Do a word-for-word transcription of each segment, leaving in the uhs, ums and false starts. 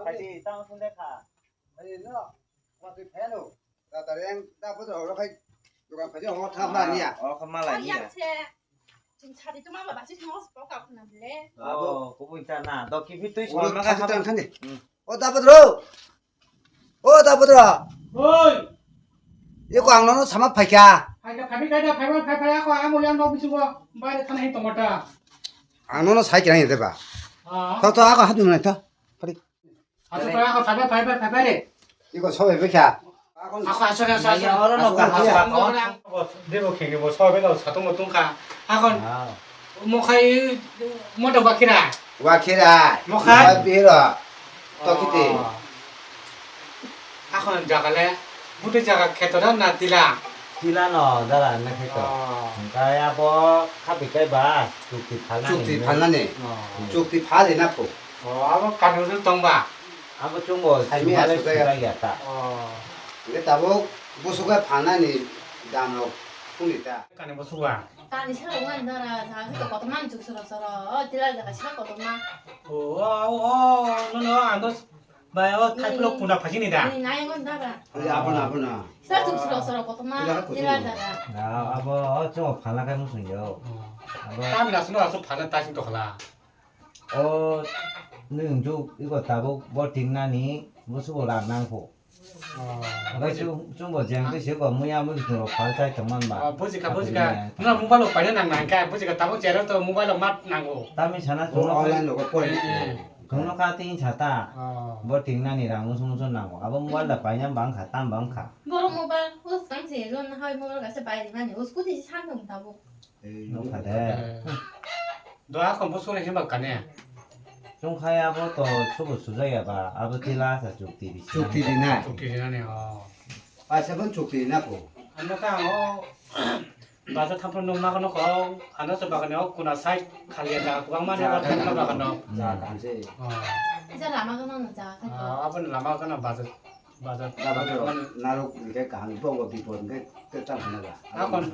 Adi, tang sunde kha. Adi no, watwi phayano. Tatareng, da bodro oro khai, dukan phaji ho tha ma niya. O kha malai niya. Yang se. Chwng sadi tuma ba basi thangos pok ka khuna bile. Abo kubui ta na. Do kibi twi soi ma kha. Thani. O da bodro. O da bodro. Oi. Eko ang nono sama phaikha. Phaikha, phaikha, phaikha, phaikha, phaikha, ako amo yang no bisingo baire thana hi tongota. Ang nono sai kira yede ba. Ah. To, to, ako hapni manai to. Pari. Aso phaikha, ako phaikha, phaikha, phaikha re. Eko sobe bekha. Ako aso, aso, aso. Oro no ka. Debo khini bo sobe lo satung mo tungkha. Ako. Ah. Mokhai moto bakira. Wakira. Mokhai? Mokhai biro. Tokiti. Oh. Akhon jaga le, buti jaga kheto da na tila? Tila no, dara na kheto. Oh. Hingkai abo khapi kai ba, chukti phalnani. Chukti phalnani. Oh. Chukti phali na phu. Oh, abo kanu tong ba? Abo chungo, saimi chungo le asuk ya. Sukai ya ta. Oh. Hingke tabuk busuka phalnani dam rok phungni ta. Kani busuka? Kani salo wai dara, jaga khe kotorma ni chuk soro soro, o tila jaga sila kotorma. Oh, oh, oh, no, no, ang dos, bai, o thai pulo kuna phajini da. Ni nai ngon dara. Oi, abono, abono. Sila chuk soro soro kotorma, tila jaga. Na, abo, o chungo phalna kai musung yo. Oh. Abo. Tam na suno asu phalna ta sing tokhala. O nwng juk iko tabuk bo tingnani busugo rang nangkho. Oh. Hwnkhe chwng, chwngbo jeng twi se ko muya mui khwrwng rok phal chai tongman ba. Oh, bujikha, bujikha. Nang mobile rok paina nang nang kha, bujikha, tabuk cherok to mobile rok ma nango. Tamni sana chwngno online rok pori. Eh, eh. Chwngno kha tin sata. Oh. Bo tingnani rang musu musu nango. Abo mobile da paina bang kha, tam bang kha. Borok mobile us kang se lon hai mobile kaisa bai rimani. Us kuti se san tong tabuk. Nukha de. Do akhon bo suri himba kane. Chungkhai abo to subo sujaya ba, abo tila sa chukti bisi. Chukti rinai. Chukti rinani, oh. Paisa pun chukti rina ko. Ano ka ang o baja thampro nung ma kono ko, ano se bagani o kuna side khali jaga kwbangma no. Jaga bagano. Jaga se. Oh. Ija lama kono no jaga. Ah, abo ni lama kono baja. Bazar. Bazar. Narok hingke kaham, bo bipor hingke tei tamo hwnba. Hakon.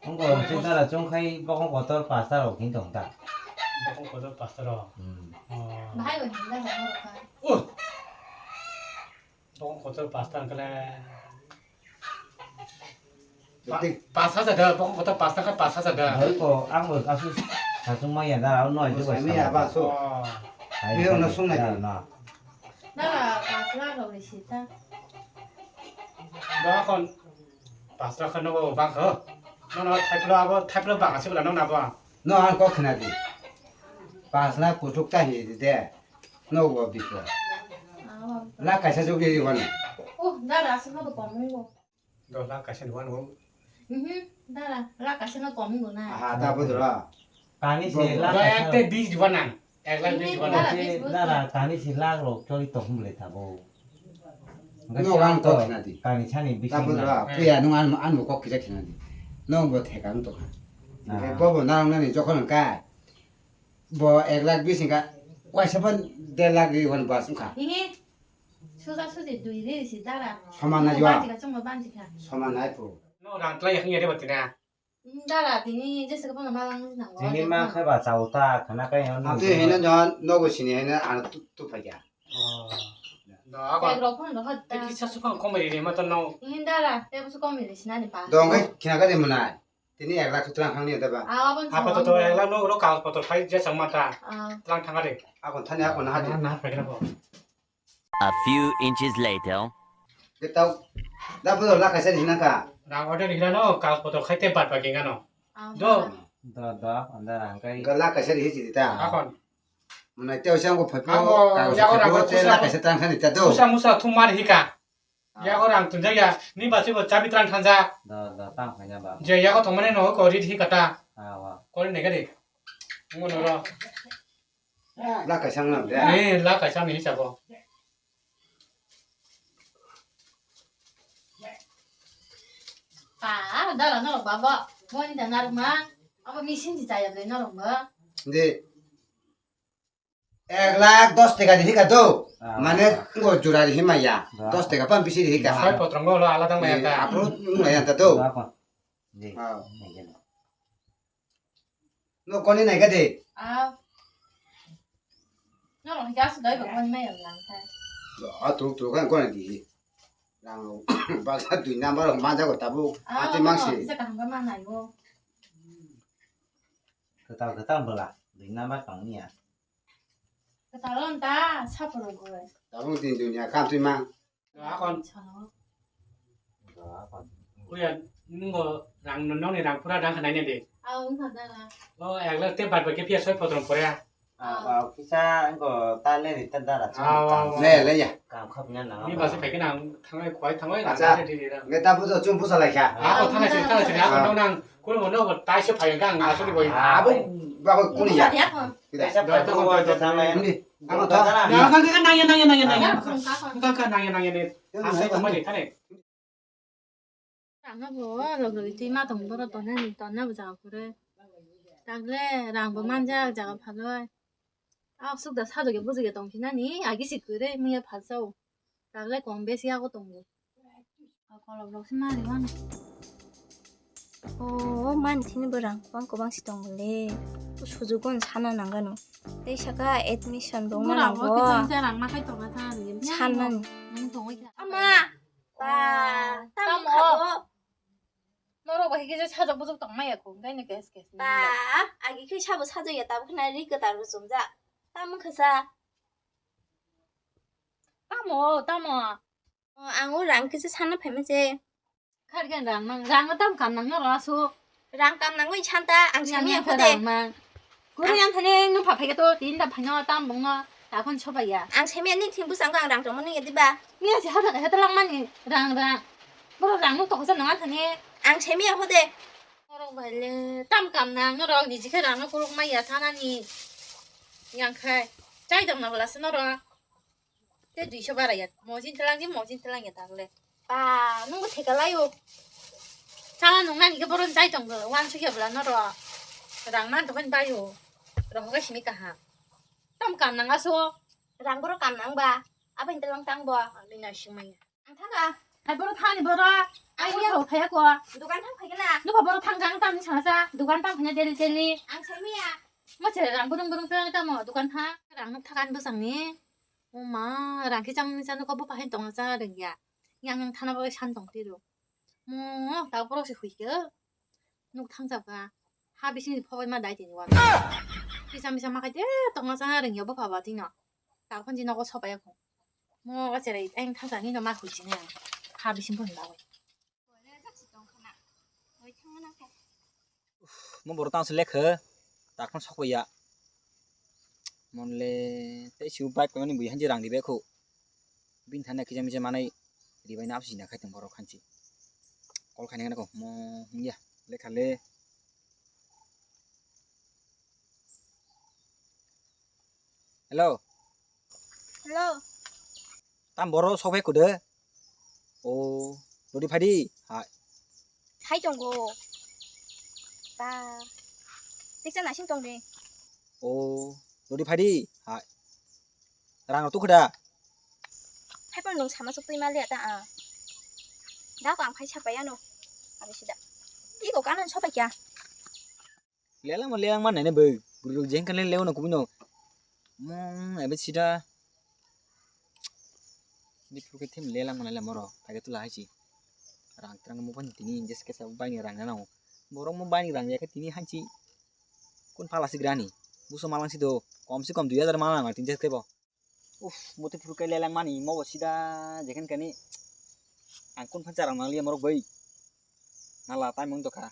Wngkha, wngkha, sara chongkhai bokong kotor pasta rok hin tong ta. Bokong kotor pasta rok. Hmm. Oh. Bahai bo hinda ba rok. Uh. Bokong kotor pasta hingkhe le. Pas hajar da, bokong kotor pasta khe pas hajar da. Hai ko, ang bo aswk sachung maya da, aro noi jwk bai sami aba so. Hai, biro no sung nai. Dara pas lakh rok ni sita. Dara kon pas lakh no bang kho. No no thaiplo abo thaiplo bang aswk la no na bo. No ang kok khna di. Pas lakh kuchuk ta hi de. No bo biko. Lakh kaisa jok di wan. Oh, dara aswk no bo kom ni bo. Dos lakh kaisa ni uanw. Mhm, dara, lakh kaisa no kom wngbo na. Aha, ta bodora. Tani se lakh kaisa. Ek te bis diba nang. Ek lakh bis diba nang. Dara, tani se lakh rok choli tong hum le tabo. No, ang kok khna di. Tani sani bisi. Ta bodora, puya nung an, an bo kok kisa khna di. Nung bo theka wng tong kha. Bo bo nang nani jokhon kai. Bo ek lakh bis wngkha, waisa phan der lakh ri hwn bas wngkha. Hihi, suja suji dui ri si dara. Soman na jua. Banjika chungma banjika. Soman nai phu. No rang tlai yakni yare batina. Dara tini jese ko ma lang nang. Tini ma khai ba chau ta khana kai no. Ate hino jon nogo sini hino ano tu tu phai ya. Oh. No ako. Ek rok phone rok ta. Kisa sukang komai ri ma to no. Hihi dara, te busu komai ri sinani pa. Dong kai khina ka de munai. Tini ek lakh twlang thangni da ba? Apo to ek lakh no ro kagoj potro phai je changma ta. Twlang thang ari. Ako thani ako na hadi. Na phai kena bo. A few inches later. Ke tau. Da bo lakh kaisa hina ka. Rang order hina no kagoj potro khai te bat ba genga no. Do. Da da anda rang kai. Ga lakh kaisa hi ji ta. Akon. Mane teo siang bo phai po. Kagoj yago phai rang po te lakh kaisa twlang thangni ta do. Musa musa thum mar hika. Yago rang tunjak ya, ni basi bo chabi twlang thangjak. Da, da, tang khaina ba. Je yago thongmani no ko rit hi kata. Ah, wa. Kori ne gari. Ngono ro. La kaisang na de. Eh, la kaisang ni hisabo. Pa, dala no baba. Mo ni da narma. Abo machine di chaya ble narma. De. Ek lakh dos teka di hika do. Ah. Mane ngo jura di hima ya. Dos teka pam bisi di hika. Soi potrongo lo ala tang maya ta. Apro maya ta do. Apa? Ji. Ah. No koni nai ka de. Ah. Norok hingke aswk dai bo boni maya lang kha. A tuk tuk khe gona di. Rang basa dui number ma jago tabuk. Ah, atwi mangsi. Kisa kaham khe ma naigo. Kwtal kwtal bwla dui number tong ya. Kwtal on ta saporo goi. Tabuk din dunia kam twi mang. Akon. Kuya, nungo rang, nongni rang pura dang khanai ne de. Aw, wngkha dara. O, egla te bar bar ke pia soi potrom pore. Ah, ah, kisa engko ta le ri ta dara. Ah, ah, ah. Le, le ya. Kam khap nya na. Ni ba se phaikhe nang thangai khwai thangai rang. Acha. Nge ta bujo chum busa lai kha. Ah, ko thangai se, thangai se, ah, nang. Kuno no tai se phai gang asuli boi. Abo ba ko kuni ya. Kaisa phai ko wa to thangnai. Ni, ano to. Nang ka ka nang ya, nang ya, nang ya, nang ya. Nang ka ka nang ya, nang ya, nang ya. Asai ko mai thane. Rang no bo log log twi ma tong boro tonna ni tonna bo jaga kore. Tagle rang bo manjak jaga phaloi. Aw suk da sado ge buji ge tong phinani agi sik kore muya phalsao. Tagle kom besi ago tongo. Kolok rok se mari mano. O mani thini bo rang kwbang kwbang si tongo le. Sujugo no sana nang gano. Tei saka admission bo wngna nango. Rang ma khai tonga ta ni. Sanmani. Nang tongoi kha. Ama. Ba. Tamo. Tamo khabo. Norok bai khe sajak bujak tong maya ko. Ngai ni kes kes. Ba. Agi khe sabo sajak ya tabuk na ri kwtal bo chumjak. Tamo khasa. Tamo, tamo. O, ang o rang kisa sana phaima se. Khargen rang nang, rang tam kam nang noro asu. Rang kam nang oi santa, ang sami ang khode. Kuri ang thani nung pha phai to, tin da phai no tam bung no, ta khon soba ya. Ang sami ni thing busang ang rang tong mani ya diba. Ni si hada hada lang mani, rang rang. Boro rang nung to khosa nang thani. Ang sami ang khode. Norok bai le tam kam nang norok ni jikhe rang no kuruk mai ya sana ni. Yang khai, chai dam na bala se norok. Te duiso bara ya, mojin telang di, mojin telang ya tagle. Ba, nungbo theka layo. Chala nung nani ke boron jai tong bwla, wan sukya bwla noro. Rang man tokon bayo. Rohoga simi kaha. Tam kam nang aso. Rang boro kam nang ba. Apa yang telang tang bo. Ang ni nasi maya. Ang thaka. Hai boro thani boro. Ai ya ro phaya ko. Dukan thang phai kana. Nupa boro thang jang tam ni sana sa. Dukan tam phanya deli deli. Ang semiya. Mo chere rang burung burung tang tamo dukan tha. Rang nuk thakan bwsang ni. O ma, rang khe chang ni chang nuk bo pahin tong cha reng ya. Yang yang thana bo san tong tiro. Mo, ta borok se hui ke. Nuk thang jab ga. Ha bising ni phobai ma dai tini wa. Bisa bisa ma khai te tong cha reng ya bo pha ba tino. Ta khon ji nogo sobai ko. Mo ga chere ang thang cha ni no ma hui jing ya. Ha bising pon da. Mo borok tang se lekha, ta khon sokoi ya. Monle tei siu bike paimani bui hanji rang ribai kho. Bini thani kisa misa manai ribai na apsi na khai tong borok hanji. Call khaina ko mo hung ya lekha le. Hello. Hello. Tam boro sok phai kude. O, rodi phadi. Hai. Hai tongo. Ba. Tiksa nasing tong de. O, rodi phadi. Hai. Rang tu khada. Hai pon nung sama sok tui mali ata a. Da ko ang phai sapai ano. Abi sida. Iko kanan sopai kya. Lelang mo lelang man nene boi. Buru jeng kan lelang no kubino. Mong ebe sida. Ni phuke them lelang mo lelang moro. Phage tula hai si. Rang trang mo pan tini injes ke sa bai ni rang na. Borok mo bai ni rang ya ke tini hai si. Kun pala si grani. Buso malang si do. Kom si kom dui hajar malang tin jes ke bo. Uf, muti phuru kai lelang mani, mo bo sida jekhen kani. Ang kun phan charang nang liya morok bai. Nala tai mung dokha.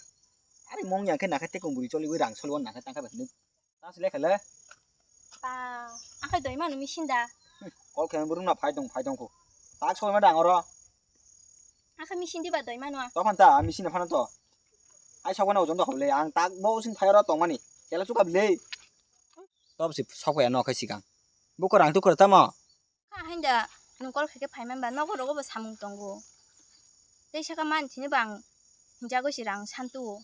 Are mong yang khe nakha te kong buri choli bai rang choli wan nakha tangkha bai. Ta sile khala. Pa, akai doi manu misin da. Kol khe burung na phai dong, phai dong ko. Tak soi ma dang oro. Akai misin di ba doi manu a. To phan ta, misin na phan to. Ai sokwana ojon do khole, ang tak bo sing phai oro tong mani. Kela chukap le. Tob si sok phaiya nok hai sikang. Buko rang tukur tamo? Kha hainda nung kol khaikhe phaiman ba nogo rogo bo samung tongo. Tei saka man thini bang hinjago si rang santu.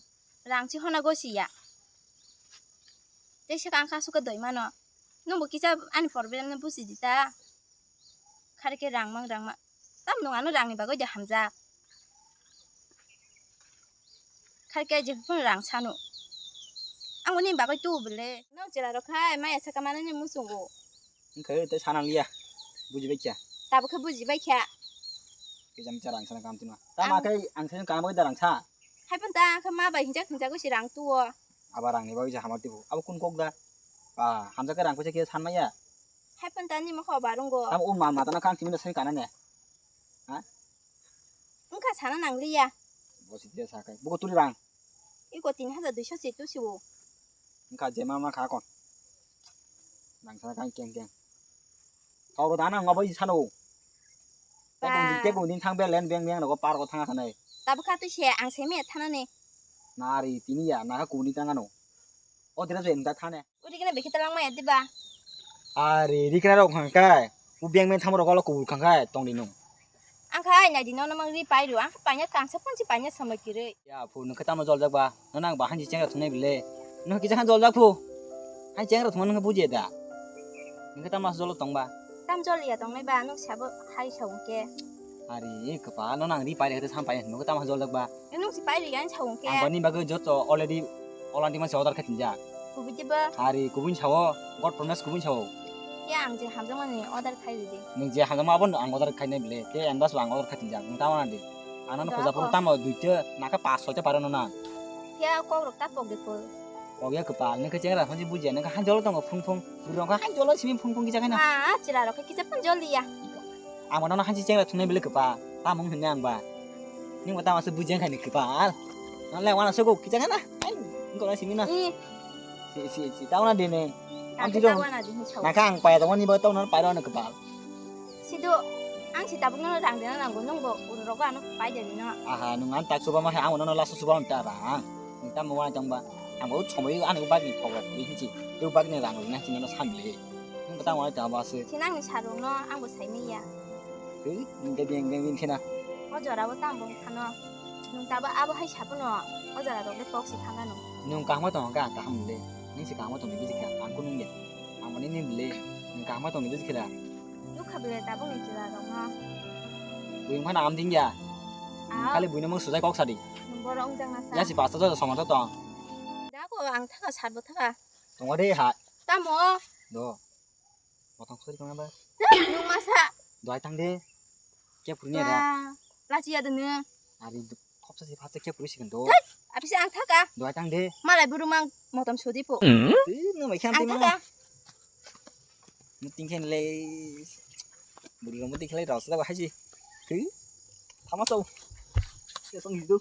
Rang si honago si ya. Tei saka ang kha suka doi mano. Nungbo kisa ani problem no busi di ta. Kharikhe rang mang rang ma. Tam nung ano rang ni bagoi de hamjak. Kharikhe je phun rang sanu. Ang ni bagoi tu bele. No chela rok khai maya saka mano ni musungo. Wngkha tei sana liya. Buji bai kha. Tabuk khe buji bai kha. Kisa misa rang sana kam tino. Tama ang khe ang sana kam bai da rang sa. Hai pon ta ang khe ma bai hinjak hinjak si rang tuo. Aba rang ni bai ja hamar tibu. Abo kun kok da. Ba hamjak khe rang paisa khe san maya. Hai pon ta ni ma kho barungo. Tamo o ma mata na kang timi da sai kana ne. Ha? Wngkha sana nang liya. Bo si dia sa kai. Buko tuli rang. Iko tin hajar duiso si tu siwo. Wngkha je ma ma kha kon. Nang sana kang keng keng. Kau ro dana ngo bai sano. Ba. Tebong din tebong din thang belen beng beng nogo park o thanga sanai. Tabuk kha tu se ang se me thana ne. Nari tini ya na kha kuni tanga no. O dira je inda thane. Uri kena bikhe talang maya diba. Ari ri kena rok hang kai. U beng beng thamo rok lo kubul khang kai tong di nung. Ang kha ai nai di no no mang ri pai ru ang kha paina kang sa pon si paina samai kirei. Ya phu nung khe tamo jol jak ba. No nang ba hanji chengra thunai bile. No kisa khan jol jak phu. Hanji chengra thunai nung buji da. Nung khe tamo jol tong ba. Tam jol ya tong nai ba nung sabo hai sa ung ke. Ari kapa no nang ri pai re khe sam pai nung khe tamo jol jak ba. Nung si pai ri yan sa ung ke. Ang bani bagwi joto already Ola ni mansa order khatinjak. Kubui diba? Hari kubui sao, God promise kubui sao. Ya ang je hamjakmani order khai ridi. Nung je hamjakma abo ang order khainai bile, ke endas ang order khatinjak, nung tamo nadi. Ano no puja puru tamo duita, naka pas soita paro no na. Ya kok rok ta pok de ko. Pok ya kepal, nung keceng ra, hanji buji, nung hanjolo tongo phung phung, burong ka hanjolo simi phung phung kisa kaina. Ah, chira rok kisa phun jol ya. Ang mano hanji chengra thunai bile kepal, tamung hinne ang ba. Nung ba tamo se buji ang khaini kepal. Nang le wana se go kisa kaina. Ai, nung ko simi na. Si, si, si, tao na dene. Ang tiro. Naka ang paya tongmani ba tao na pairo na kepal. Sido, ang si tabuk no rang dena nanggo nung bo uru rogo ano pai dena no. Aha, nung an tak suba ma hai ang no last suba on ta rang. Nung tamo wani tong ba. Ang bo chomoi ani bag ni thok rok hinchi. Teu bag ni rang rok na hinchi no samle. Nung ba tamo wani tong ba se. Sinang ni sarung no ang bo sai mi ya. Tei, nung khe beng beng beng khena. O jora bo tamo wng phano. Nung tabo abo hai sabono o jora rok le kok si thangano. Nung kaham tong kha, kaham le. Nung si kaham tong ni bisi kha, ang ko nung ya. Ang mani ni le, nung kaham tong ni bisi kha. Nukha bile tabuk ni jora rok no. Bui phano am ding ya. Ah. Khali bui no mung sujai kok sadi. Nung borok wng jang na sa. Ya si pasta jora somar to tong. Da ko ang thaka sat bo thaka. Tong de ha. Tamo. Do. Motong sori kong ba. Nung masa. Doi tang de. Kya puri ni ada. Lachi ya dene. Ari khopsa si phatsa kya puri sikan do. Abisi ang thaka. Doi tang de. Malai buru mang motom sodi po. Tui no mai khan tui mang. Ang thaka. Muting khen le. Buru ro muting khlai rasa ba haji. Tui. Thama sau. Kya song hidu.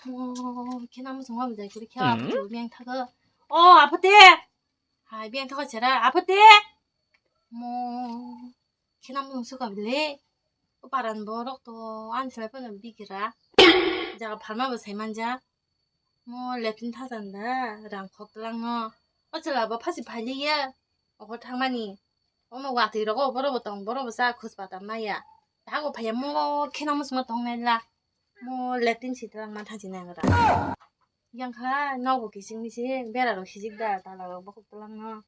Mo khena muchung ma bwjai kuri khe. Hmm? Aphuru beng thago. O aphate. Hai beng thago chera aphate. Mo khena muchung suka bile. O paran borok to ani salai phano bigira. Jaga phalma bo sai manja. Mo lepin thajan da rang khok tlang no. O chwla bo phasi phai liya. Obo thangmani. Omo watwi rogo borok bo tong borok bo cha khus pata maya. Tago phaiya mo kheno muchungma tong nai la. Mo lepin si tlang ma thaji nang ra. Yang kha nogo kising mising bera rok sijik da tala rok bokhok tlang no.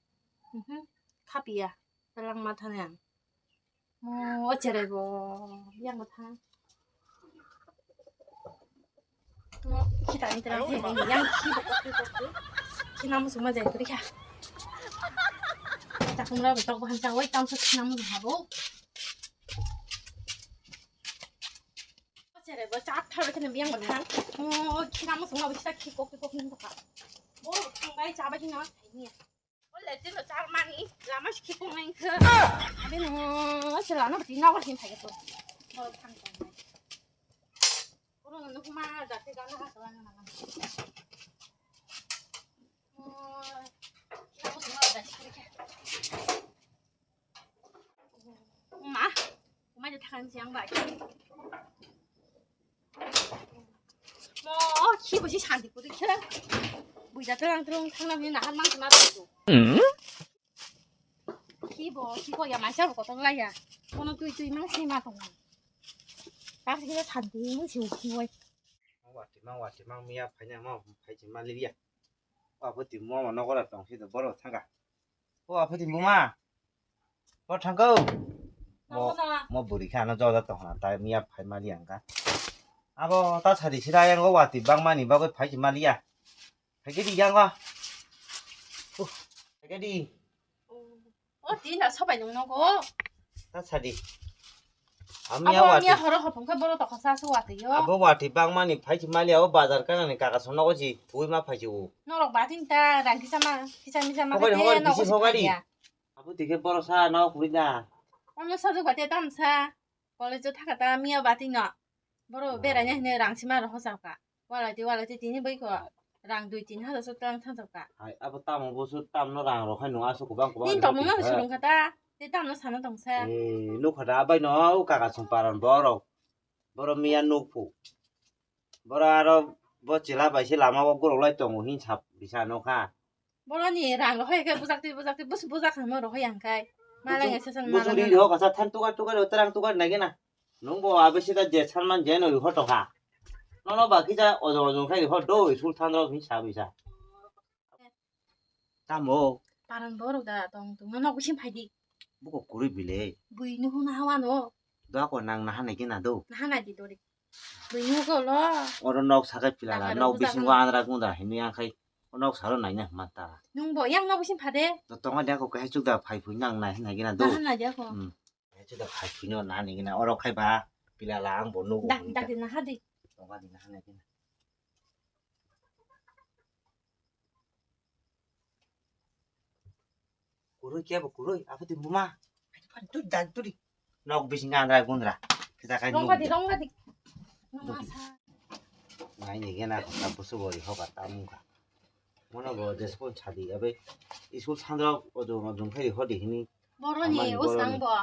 Mhm. Khapiya tlang ma thani ang. Mo o cherai bo yang bo tha. Mo khita ni tlang yang khi bo kokri kokri. Khina muchungma jai kuri kha. Takumra bo tok bo hamsa oi tamsa khina muchung habo. Chere bo chap thar khe biyang bo thang. O khina muchung ma bo khita khi kok kok ni kha. Bo thang bai cha ba khina thai ni. O le tin char mani lama khi kong nang khe. Abi no se lana bati na wa hin thai to. Bo thang to. Bo no no ma da te ga na ha to na na. O khina muchung ma da shi khe. Ma, ma je thang siang bai. Mo, khi bo si santi puri khe. Buja terang terang thang na hini nahar mang na tu. Khi bo, khi bo ya mai sa ko tong la ya. Kono tui tui mang si ma tong. Ta si santi mang si u khi wai. Mang wati, mang wati, mang miya phai na, mang phai si ma li ya. Wa phuti mo ma nokora tong si to boro thanga. O aphati buma. Bo thangkau. Mo, mo buri khe ano joda tongna ta miya phai mali ang kha. Abo ta sadi sida yang o wati bangmani bagwi phai si maliya. Phai khe di yang o. Gadi. O, tin da sobai nung nogo. Ta sadi. Ami Abo awati. Ami horo hopong khe boro tokha sa su wati yo. Abo wati bangmani phai si mali abo bazar kana ni kaka song nogo si thui ma phai si u. Norok batin ta rang kisa ma, kisa misa ma Hogari, khe hogari, nogo bisi si hogari. Phai ya. Abo tike boro sa no kuri da. Ono sa jok bati tam sa. College o thaka ta miya bati no. Boro beraina hine rang sima roho chapka. Walai twi walai twi tini bai ko rang dui tin hajar so tang thang chapka. Hai, abo tamo bo so tamno rang rok hai no aso kubang kubang. Ni tongmo no surung kha ta. Te tamno sana tong sa. Eh, nukha da bai no o kaka sung paran borok. Boro miya nukphu. Boro aro bo chela bai se lama o gorok lai tongo hin sap bisa nokha. Boroni rang rohoi khe bujak twi bujak twi bus bujak kha mo rohoi ang khai. Malai Busu-, sesang busu malai ri no. Rihok asa than tukar tukar o terang tukar nai gena. Nung bo abe sida je sanman je no riho tokha. Nono ba kisa ojong ojong khai riho do sul than rok hin sa bisa. Tamo. Paran borok da tong tong no nok bisin phai di. Buko kurui bile. Bui nuhu na hawa no. Doa ko nang naha nai gena do. Naha nai di dori. Bui nuhu ko lo. Oro nok sakai pilala, dagar nok bisingo andra gundra hinwi ang khai o nok salo naina hwnma ta. Nung bo yang nok bisin phade. No tonga dia ko kahai chukda phai phui nang nai hinai gena do. Naha nai dia ko. Hmm. Kahai chukda phai phui no nani gena oro khai ba pilala ang bo nugo. Dak, dak di naha di. Tonga di naha nai gena. Kurui kebo kurui, apo di muma. Phai, phai, tu dan tu di. Nok bising andra gundra. Kita kai rongga di, rongga di. Nong asa. Nai ni gena ko ta busu bori hoka ta mungka. Mono bo jespon chadi abe. Iskul sandra ojong ojong khai hodi hini. Boroni usang bo.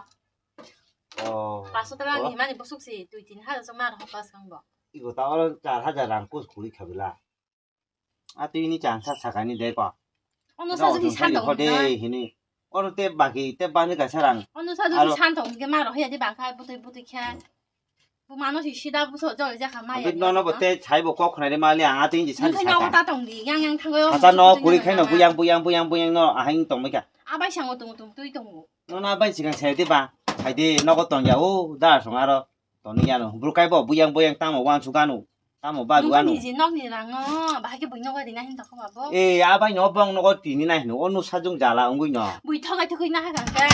Oh. Paso tala ni mani busuk si tui tin hajar so mar hoka sang bo. Igo ta oro char hajar rang kus kuri khabila. A twi ni chang sa sakani de ko. Ono sa juki san tong hode hini. Ono te baki te bani ka sarang. Ono sa juki san tong ke maro he de bangkai butui butui khe. Bu mano si sida bu so jol ja kha mai. Abi nono bo te chai bo kok khna de mali ang a twi ni san sa. Nang ta tong di yang yang thango. Asa no kuri khai no buyang buyang buyang buyang no ahing tong mai ka. Abai sango tung tung tui tongo. Nono abai sikang sai de ba. Hai de nogo tong ya o da song aro. Toni yano, bwrwkai bo buyang buyang tamo wansuk ano, tamo bagu ano. Nokni je nokni rang no, bahai khe bui nogo rina hin tokho ba bo. Eh, abai no bong nogo tini nai hino, o nusa jung jala ongui no. Bui thogai thogui na hagang khe.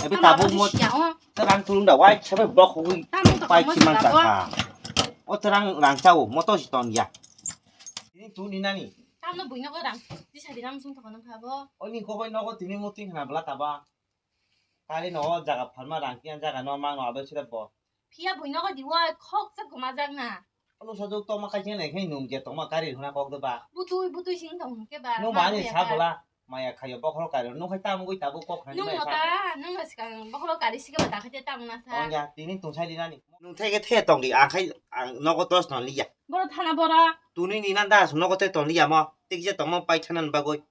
Ebe tamo tabuk abo mo, si ya o. Terang tulung da wai sabai bok hogui. Tamo to pai kamo khiman sila bo. Chakha. O terang rang chao, moto si ton ya. Tini tuni nani. Tamo bui nogo rang, tisa di rang sung thokho nang kha bo. O ni kobai nogo tini muting hna bla taba. Kali no o jaga pharma rang kiyan jaga no mang no abe sire bo. Phiya bui nogo di wai khok sa guma jak na. Ano sa jok toma kai jeng nai khai nung je toma kari huna kok de ba. Butui butui sing tong ke ba. No ma ni sa bola maya khayo bokhoro kari no khai tam gui tabu kok khai. Nung no ta nung no sikang bokhoro kari sike ba ta khai te tam na sa. Ong ya tini tung sai di nani. Nung thai ke the tong di ang khai ang nogo tos no li ya. Boro thana bora. Tuni ni nan da nogo te tong li ya mo. Tik je tong mo pai thanan bagoi.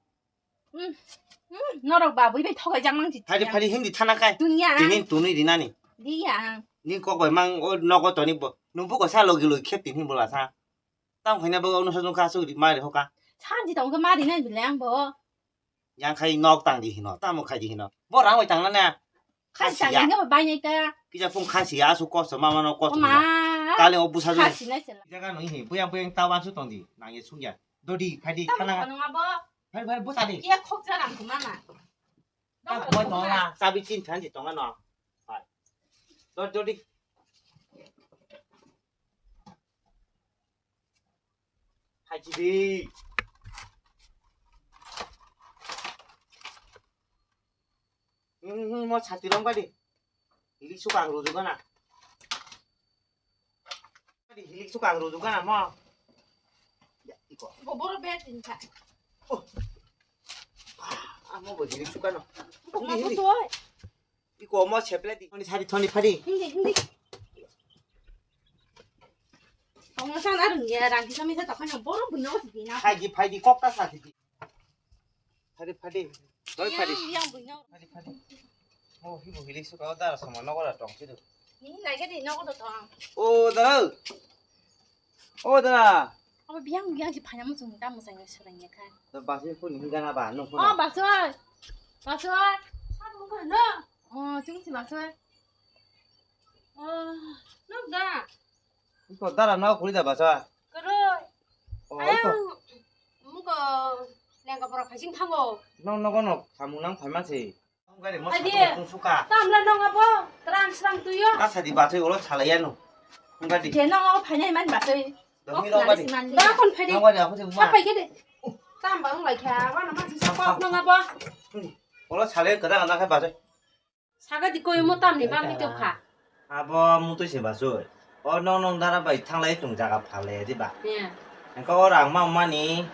Hmm, hmm, norok ba bui bai thogai jak mang si. Phari phari hindi thana kai. Dunia. Tini tuni rinani. Dia. Ni kok bai mang o nogo toni bo. Nung buko sa logi logi khe tini bola sa. Tam khaina bo ono sa jung kha su ri mari hoka. Sanji tong khe mari nai bile ang bo. Yang khai nok tang di hino, tamo khai di hino. Bo rang bai tang na na. Khasi Khasi ya. Yang ba bai nai ta. Kija pung khasi ya, asu kosto mama no kosto. Ma. Kale o busa jung. Khasi nai sela. Jaga no hi, buyang buyang tawan su tong di. Nang ye sung ya. Dodi, phai di, tamo khana. Khana ma bo. Phai, phai, busa di. Iya khok jaram ko mama. Tam khoi tong na, sabi chin than di tong na no. Phai. Dodi, dodi. Phai di. Hmm, hmm, mo chati long kadi. Hilik suka ang rujuk na. Kadi hilik suka ang rujuk na mo. Ya, iko. Bo boro bet din kha. Oh. Ah, mo bo hilik suka no. Hindi, hindi. Iko mo seple di. Thoni sari, thoni phadi. Hindi, hindi. Tongna sana rung ya, rang kisa misa tokha no boro buino sidi na. Phai di, phai di, kok ta sa di. Phadi, phadi. Doi phadi. Yang, yang buino. Phadi, phadi. Oh, hibo hilik suka o dara sama nogo da tong sidu. Ni nai gadi nogo da tong. O dara. O dara. Abo biyang biyang si phanya mo chung ta mo sang surang ya kha. Da basi ko ni gana ba no ko. Oh, basoi. Basoi. Sa mo ko no. Oh, chung si basoi. Oh, no da. Iko dara no kuri da basa. Koro. Oh, iko. Ayang, muko, Lengka borok khaising thango. Nong nogo nok samung nang phaima se. Gari mo Adi. Sakung suka. Tamla nong abo, terang serang tuyo. Asa di batoi olo salaya no. Gadi. Je nong abo phainai man batoi. Dami nong gadi. Da kon phaidi. Nong gadi apo se ma. Sapai kede. Tam bang lai kha, wana ma si Sam, sakok sam. Nong abo. Olo salaya kada kada khai batoi. Saka di koyo mo tamni bang ni tokha. Abo mutui se basoi. O nong nong dara bai thanglai tung jaga phalai di ba. Iya. Engka o rang ma mani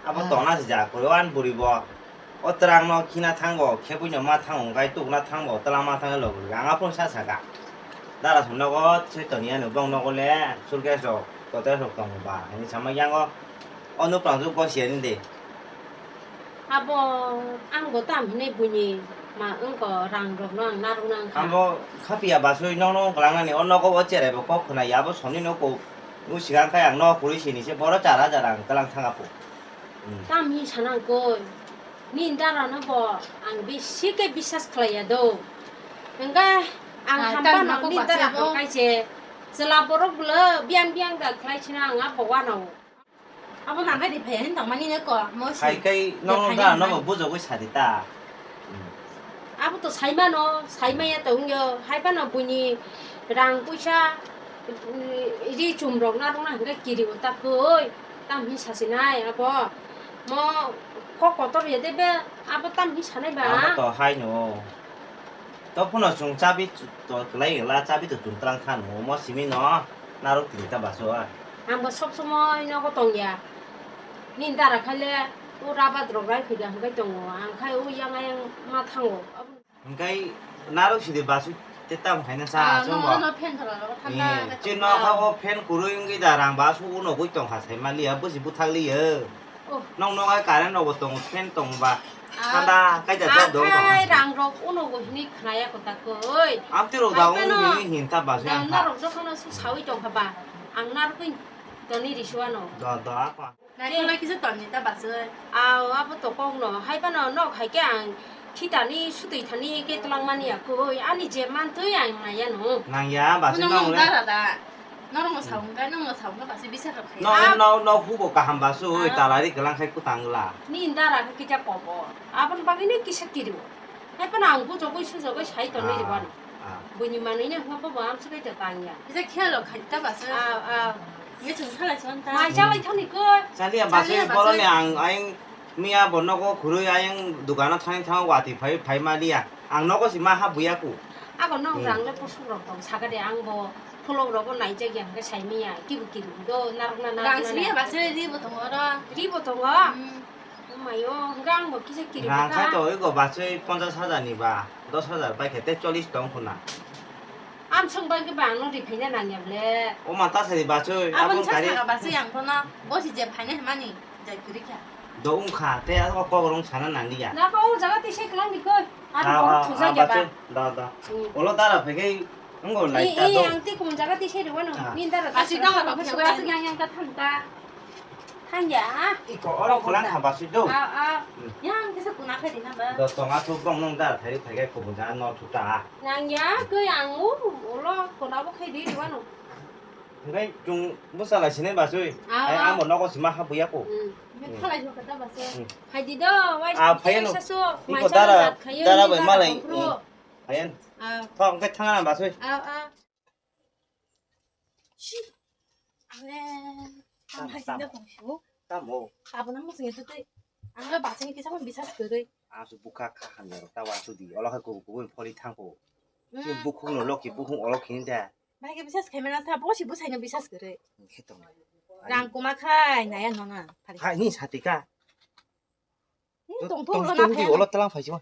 abo tona se ja koyo an buri bo. O terang no khina thango, khebui no ma thango, engkai tukna thango, tela ma thango logo. Ang aphun sa saka. Dara sum nogo se toni ano bong nogo le, surkes rok, kotes rok tongo ba. Hini sama yango. O nupang ju gosiya ni de. Abo ang bo tam hinui buini ma wngko rang rok no ang narwk nang kha. Abo khapiya basui nono wngklang nani o nogo o cherai bo kok khwnai abo somni no ko u sigang khai ang no puri sini se boro char hajar ang tlang thang apo. Hmm. Tam hi sanang koi. Ni dara no bo ang bisi ke bisas khlai ya do. Hingke ang Ah, hampa tam no nako ni basi dara abo. Bo kai se chwla borok bwle biang biang da khlai sina ang abo wanao. Abo nang khai di phai hin tongmani ne ko, mo si. Hai kai je no phai da hin no mani. Bujogoi sadi ta. Abo to saimano, saimaya to wngyo, hai phano buini rang puisa, mm, ri chum rok na rwna hwnkhe kiri bo ta koi, tam hin sasinai abo. Mo kok kotor ya de be, abo tam hin sanai ba. Abo to hai no. To phano chwng chabi to kwlai la chabi to chwng tlang kha no, mo simi no narwk tini ta baso a. Ang bo sob somoi nogo tong ya. Nini dara khai le o rabat rok rai phai da hwnkhe tongo. Ang khai o yang ayang ma thango. Hwnkhe narwk sidi baso te tam khaina sa Ah, chwng no, bo. No, fan khala rok thanda Eh, khe chwng tong no kha ya. Bo fan kwrwi wngwi da rang baso uno gwi tong kha sai ma liya, busi buthak liya. Oh. Nong nong ai current rok bo tongo, fan tong ba. Ah. Thanda kai da jok dong tong. Akhai rang rok uno go hini khnaya ko ta koi. Amtwi rok da uno hini hin ta ba se ang kha. Norok jokhano su sawi tong kha ba. Ang narwk toni risuano. Do, do, apa. Nai kisa toni ta ba se. Aw, abo to kok no. Hai phano nok hai khe ang khitani sutwi thani khe twlang mani ya koi. Ani je mantwi ang naya no. Nang ya, ba se nong le. Dara da. Norokno saung khe, nongno saung khe basi bisa rok khe. No, Ah. No, no, hubo kaham basu, oi, Ah. Talari kelang khai kutang la. Ni dara khe kisa kobo. Aboni bagwi ni kisa kiri. Hai phano ang bujogoi sujogoi sai tonwi Ah, ribano. Ah. Buini manwi ni hwnba bo amswk khe tang ya. Bisa khelo khai ta basu. Ah, ah. Ye chung khala chon ta. Mai chalai thani ko. Chaliya basu, Chaliya basu. Boroni ang, aing Miya bo nogo khurui ayang dukano thani thango watwi phai, phai maliya. Ang nogo si ma ha buya ku. Abo nong Hmm. Rang le pusuk rok tong saka de, ang bo pholok rogo naijak ya hwnkhe sai miya. Kibu kibu do narwk na narwk Rang na sini na. Ba se ri bo tongo ro. Ri bo tongo? Hmm. Oh mayo, hwnkhe ang bo kisa kibu Rang kha. Khai to oi go bachoi ponchash hajar ni ba, dos hajar bai khe te chollish tong khuna. Amsong bai khe ba ang no ri phaina nang ya ble. O ma ta sari bachoi, Abon abon sa kari. Saka bachoi ang kono, bo si je phaina hwnmani. Jai kwrwi kha. Do wngkha, tei o kok rwng sana nang liya. Na ko o jaga twi se kwlang di koi. Aro Ah, bo ah, thujak ah, ya ba. Bache, da, da. Hmm. Olo dara phaigai, wngko lai ta do. Eh, eh, ang tei kumun jaga twi se rwano. Ah. Ni dara ta Bache sara dong sara ba, sara bache sara. Yang, yang ta thang ta. Thang ya. Iko oro kwlang ha bache do. Ah, ah. Hmm. Yang kisa kuna khai di na ba. Do tong a thu bong nong dara phaigai phaigai kumun jaga no thu ta. Nang ya, koi ang o, olo kona bo khai di rwano. Hingkai chung bwsa lai sinai bachoi. Ah, ai ah. Amo nogo sima ha buya ko. Hmm. Hmm. Phalai ho kata bachoi. Hmm. Hai di do, wai Ah, phaiya no. Sasu, iko mai dara, chana jat khayo, dara ni bai dara malai. Kompro. Hmm. Phaiya. Ah. Thok hingkai thangana bachoi. Ah, ah. Shi. Ale. Tam, tam hai tam. Sinda kong shu. Tamo. Abo nang musung itu tei. Angga bachoi ni kisa pun bisas kwrwi. Asu bukha kha hamya rok ta wasu di. Olo hai kubu kubu pholi thangko. Hmm. Bukhung no loki bukhung olo khini da. Bai khe bisas khaimana sa, bo si bwsaino bisas kwrwi. Khe tong. Rang kuma khai naya nona, phari. Hai, ni sati ka. Ni tong tong tong rona tong di khai. Olo talang phai sima.